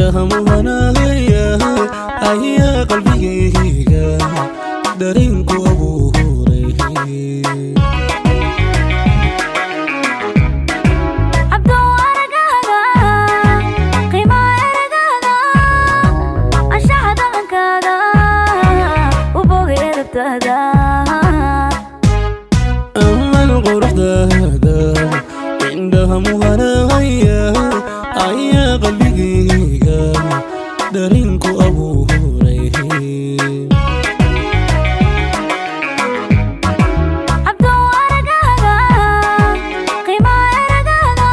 Indhaha muhanaya ayaa qalbigayga dareenku abuuray. Cabdow, aragaaga, qiimaha eragaaga, anshaxa dhaqankaaga, u bogay edabtaada. Amal quruxdaada, indhaha muhanaya ayaa qalbigayga dareenku abuuray. Cabdow, aragaaga, qiimaha eragaaga,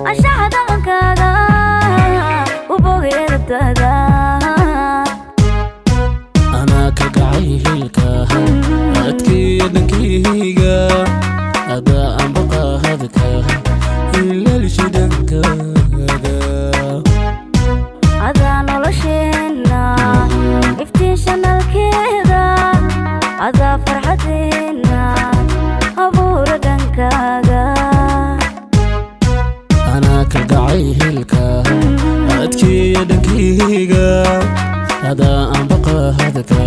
anshaxa dhaqankaaga, u bogay edabtaada. Anaa kalgacay hilka adkeeya dhankayga, adaa anbaqahadka ilaalshidankaaga. Adaa nolosheenna iftiin shanalkeeda, adaa farxadeenna abuura dhankaaga. Anaa kalgacay hilka adkeeya dhankayga, adaa anbaqahadka